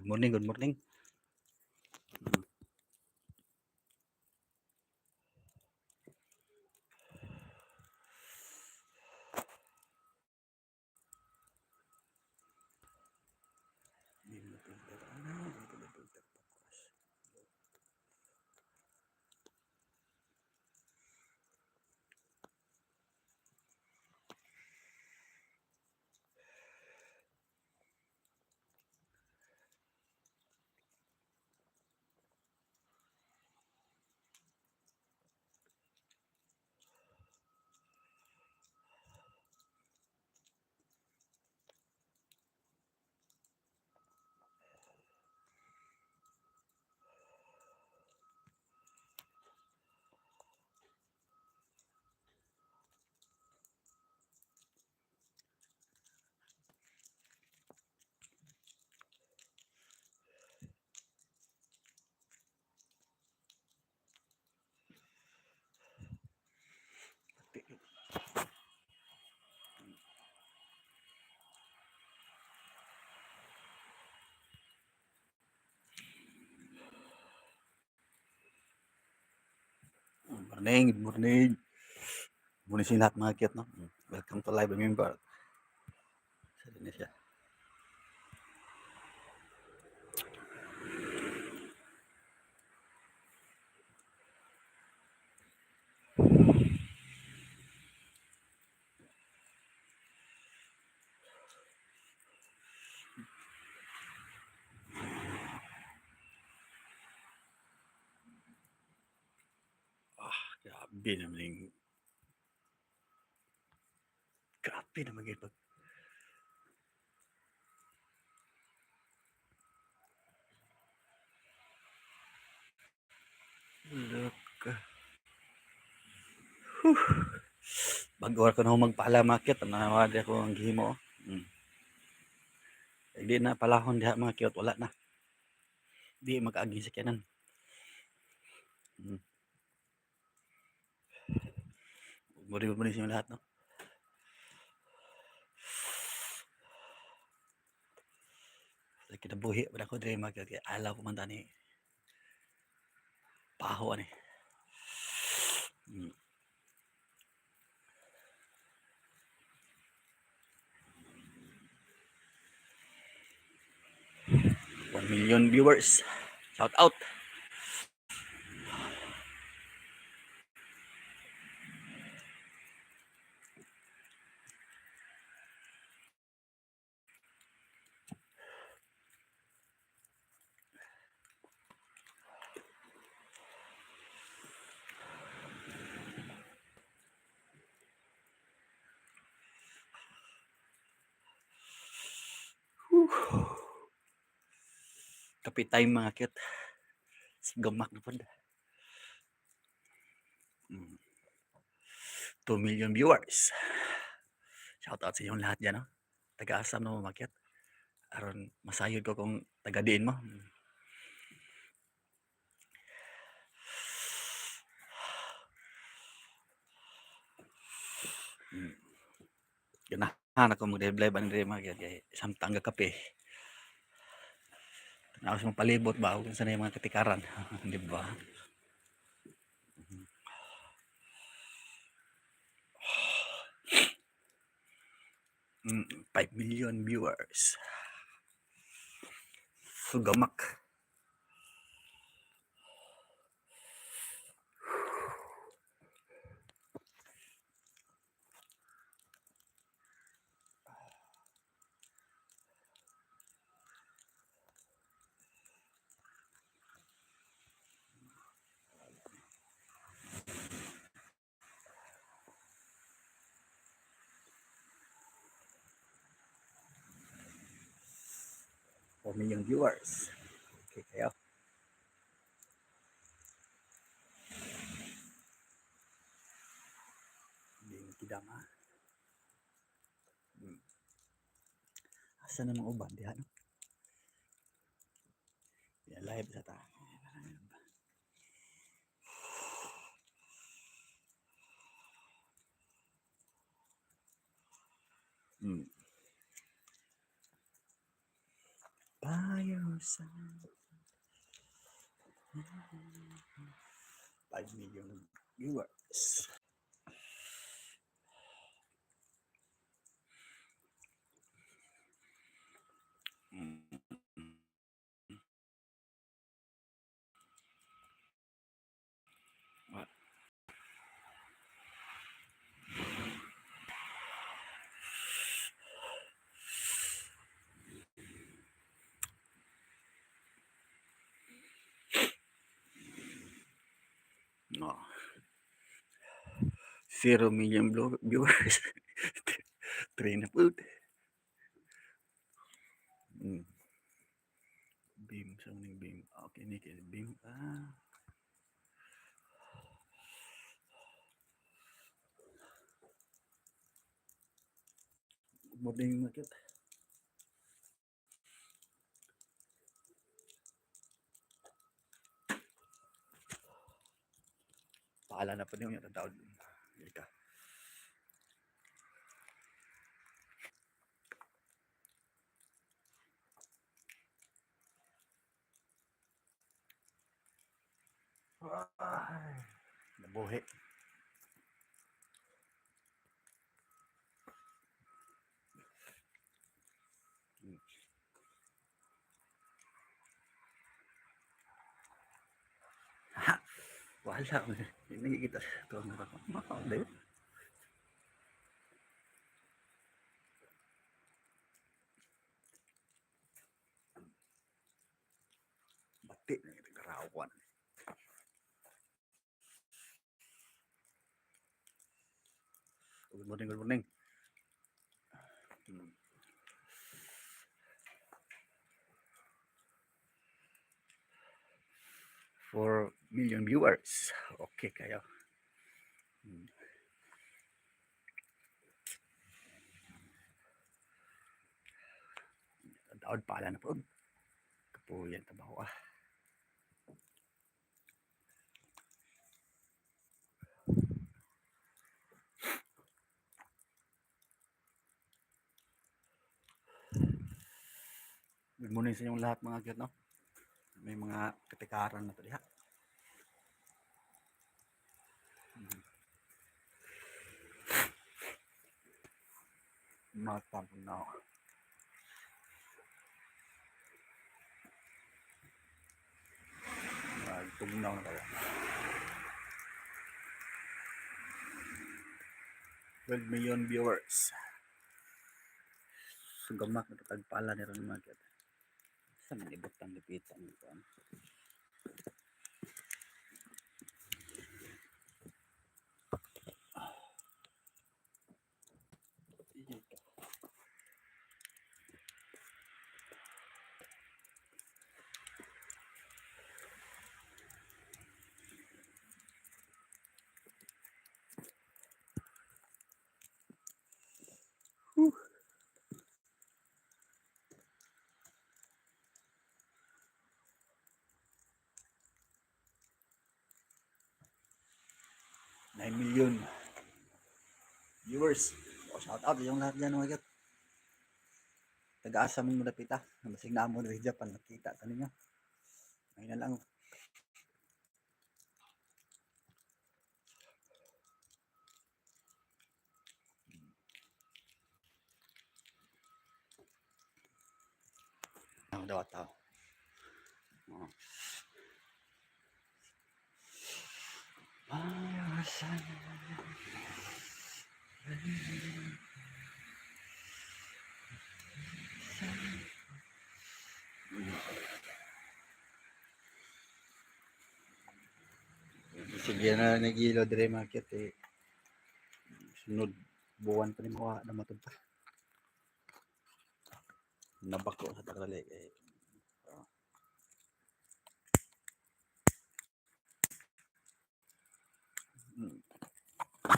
Good morning, good morning. Hindi mo filter. Ano? Dito na filter. Focus. Pati. Good morning, good morning. Good morning sa lahat, mga cute, no? Welcome to live, remember. Sa Indonesia. Ah, grabe naman yung grabe naman yung pag. Look. Whew. Bago ko na magpaalam, mga cute, tanawa di ako ang gihimo. Hindi na palahon diha, mga cute, wala na. Di makaagi sa kanan. Good morning sa inyo lahat, no? Sa kinabuhi, wala ko diri, mga cute, kaya alaw ko man tani. Paho ani. 1 million viewers. Shout out. Whew. Kape time, mga cute. Gamak na pod. 2 million viewers. Shout out sa inyong lahat dyan, no? Taga-asam na mo, mga cute? Aron masayod ko kung taga-diin mo. Ganahan ako mag-live live ani diri, mga cute, kay samtang kape. Tanaw sa mga palibot ba ug unsa na yung mga katikaran, di ba? 5 million viewers. Sugamak. 4 million viewers. Okay kayo. Hindi kidama. Asa namang uban diha, no? Ya, live sa ta. Your side. 5 million viewers. What? No. 0 million viewers. 3 na po. Beam. Sa ning beam. Okay, ni kay beam. Ah. Good morning, market. Paala na po niyo yung tawag. Ika. Ay, nabuhi. Ha, wala. Nakikita ito ang ako. Bati na kita karawan. Good morning, good morning. 4 million viewers. Okay kayo. Taod pala na po. Kapuyan tabaho ah. Good morning sa inyong lahat, mga cute, no? May mga katikaran na to diha. Matapno. Ay, tugnaw na kaya. 12 million viewers. Sugamak na tagpala ni ron, mga cute. Sa man ibutang lipitan nito? Ano? Sige ka. Whew. 9 million viewers. O, shout out yung lahat dyan, mga cute. Taga-asa mo malapit ah. Basig na mo diri Japan nakita ta ninyo. Ngayon na lang. Ang dawat tao. Oh. Ay, sana. Sige na nagilo dire, mga cute eh. Sunod buwan pa ni mo na matud pa. Nabako sa takdali eh. Oh.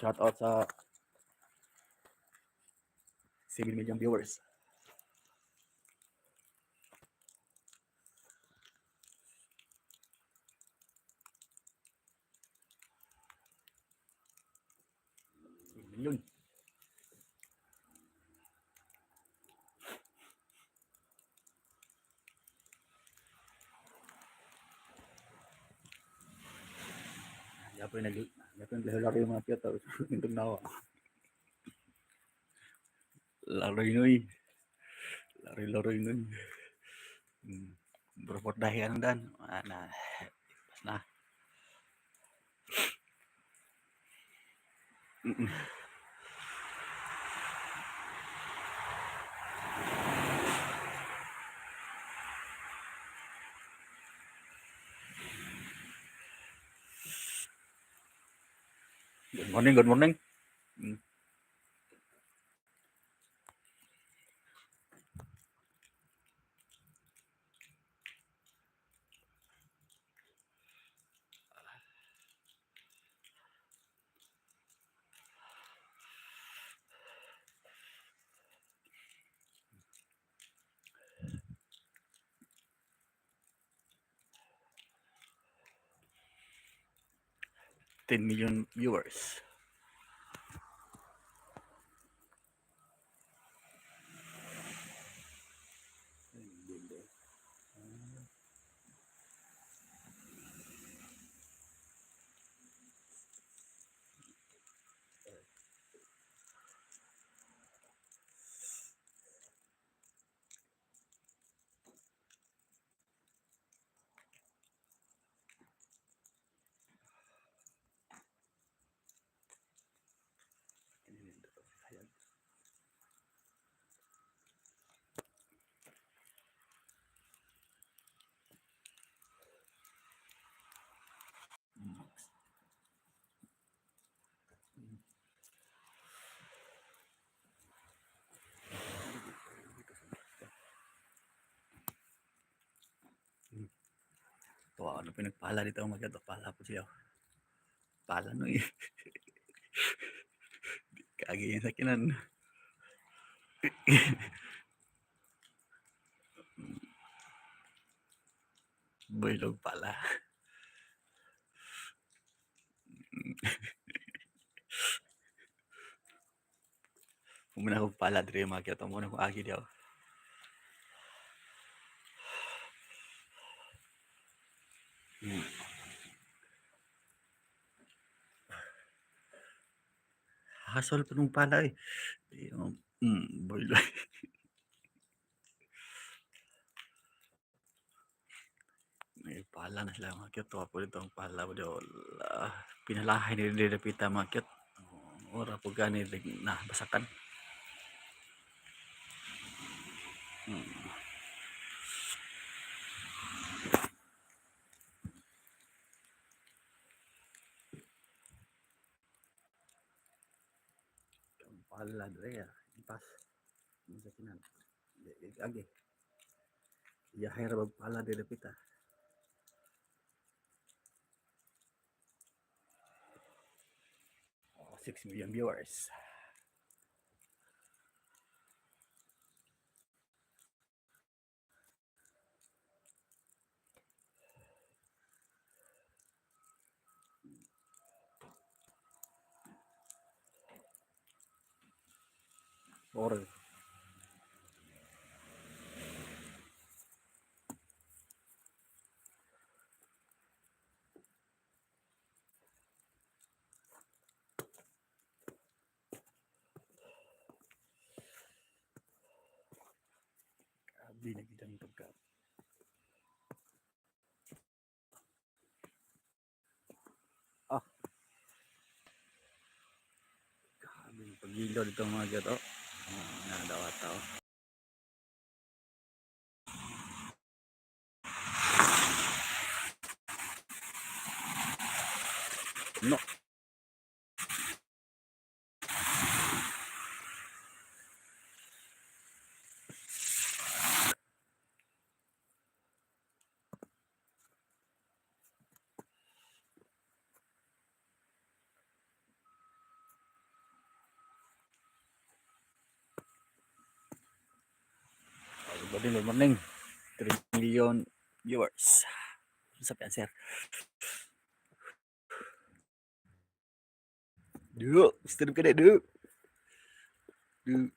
Shout out sa 7 million viewers. Million. Napoy naglaro yung mga cute. Itong nawa. Laroy noy. Laroy laroy noy. Bro, dahil anong dan. Ah, na. Pas na. Good morning, good morning. 10 million viewers. Tuwa ano pinagpala dito ang maganda pala po siya. Pala no eh. Kagi yan sa kinan. Bilog pala. Muna ko pala diri mga kyoto muna ko agi diyo. Hasol pa nung pala eh. Yung, bilog. May pala na sila mga cute. Tuwa po dito ang pala po dito. Pinalahay ni Dili pita mga cute. Ora po gani na basakan. Ang pala dire ah. Impas. Sa kinan. Agi. Yahay ra pala dili pita. Oh, 6 million viewers. Or grabe na gid ang pagka. Ah. Grabe ang pagilo dito mga gato. Oh, na daw ata. Oh. No. Good morning, good morning. 3 million viewers. Sa yan, sir? Du, stream ka na, du. Du.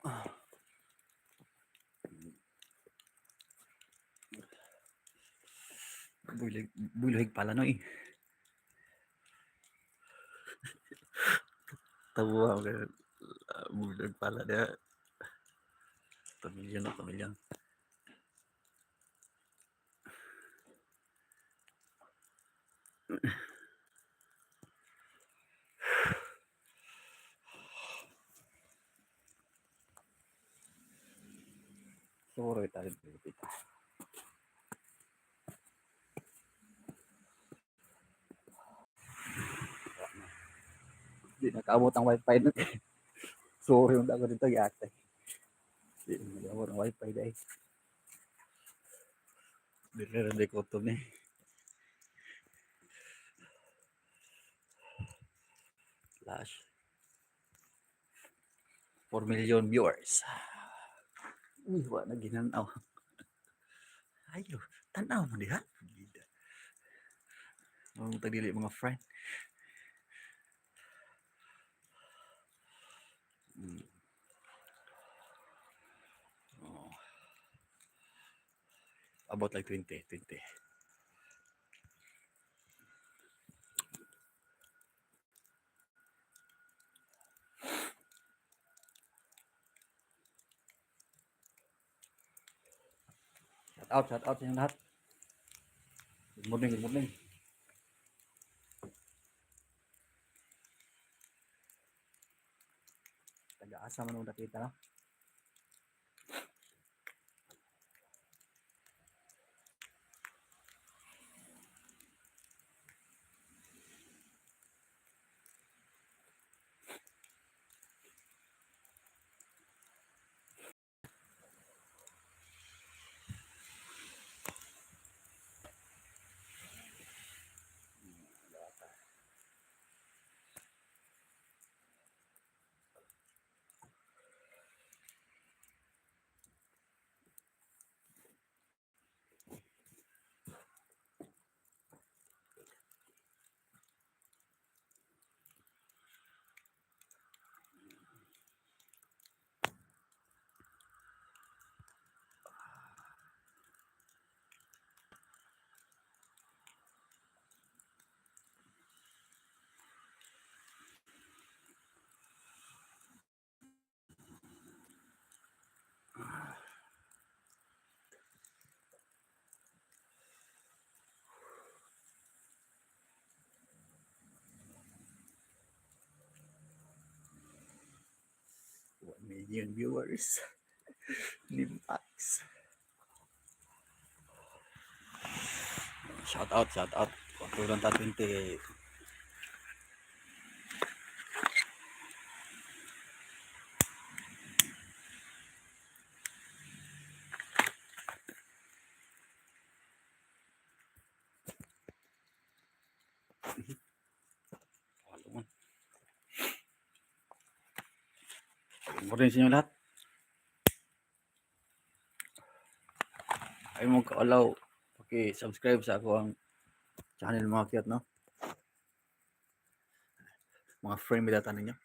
Ah. Bulig pala no eh. Tawa ko. Bulig pala dia. Pamilya na pamilya. Siguro tayo dito. Di nakaabot ang wifi nun. Sorry yung ako dito giate. Di nakaabot ang wifi dai. Di rin di ko ni. Flash. 4 million viewers. Uy, wa na ginanaw. Ayo, tanaw mo diha. Gida. Ang tagdili mga friend. Oh. About like 20, 20. Shout out sa inyong lahat. Good morning, good morning. Taga-asa man ang nakita, no? 1 million viewers. Limpax. Shout out, shout out. Kulang ta 20. Follow. Good morning sa inyo lahat. Ay mo kaalaw. Paki-subscribe sa ako ang channel, mga cute, no? Mga frame data ninyo.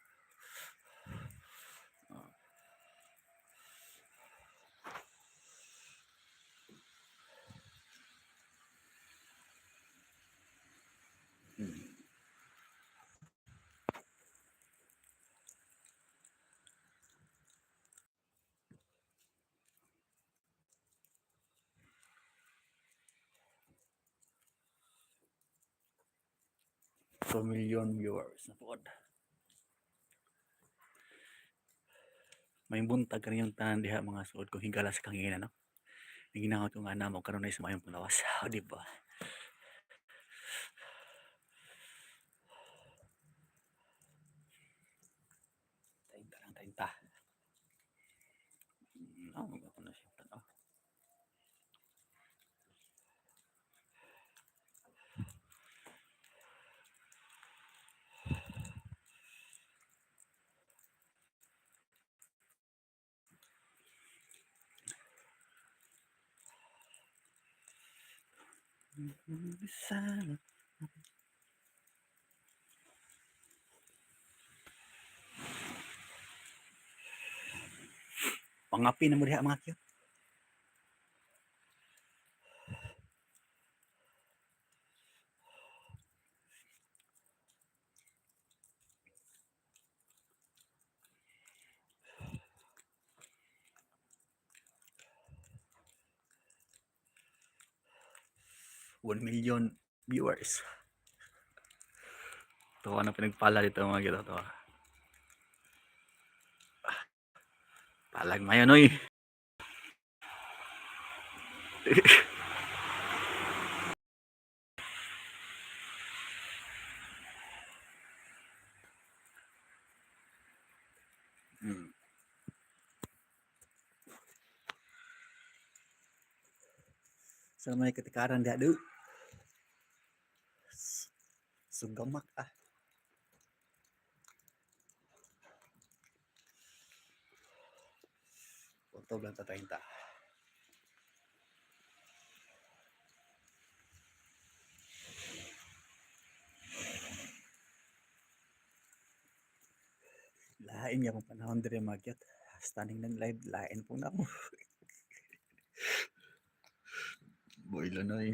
2 million viewers na pod. May buntag kaniyang tanan diha, mga suod, kung higala sa kangina, no? Ginahot ko nga namo karon ay sa mayong panglawas. O, di ba? Tainta lang, tainta. No, ako na siya tanaw. Sana. Pangapi na mo diha, mga cute. 1 million viewers. Tuwa na pinagpala dito, mga kita to. Ah, palag mayon oy. Sa may katikaran diha do. Sugamak ah. Punto lang ta 30. Lain nga pong panahon diri, magyat. Standing ng live, lain po na ako. Boy Lanoy.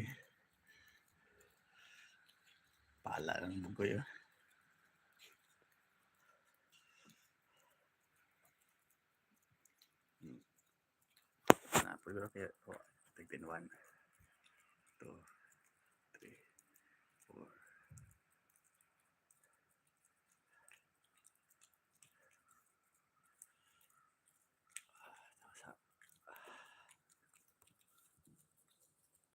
Pala ng bugoy ah. Na, pwede kaya oh, tig 1, 2.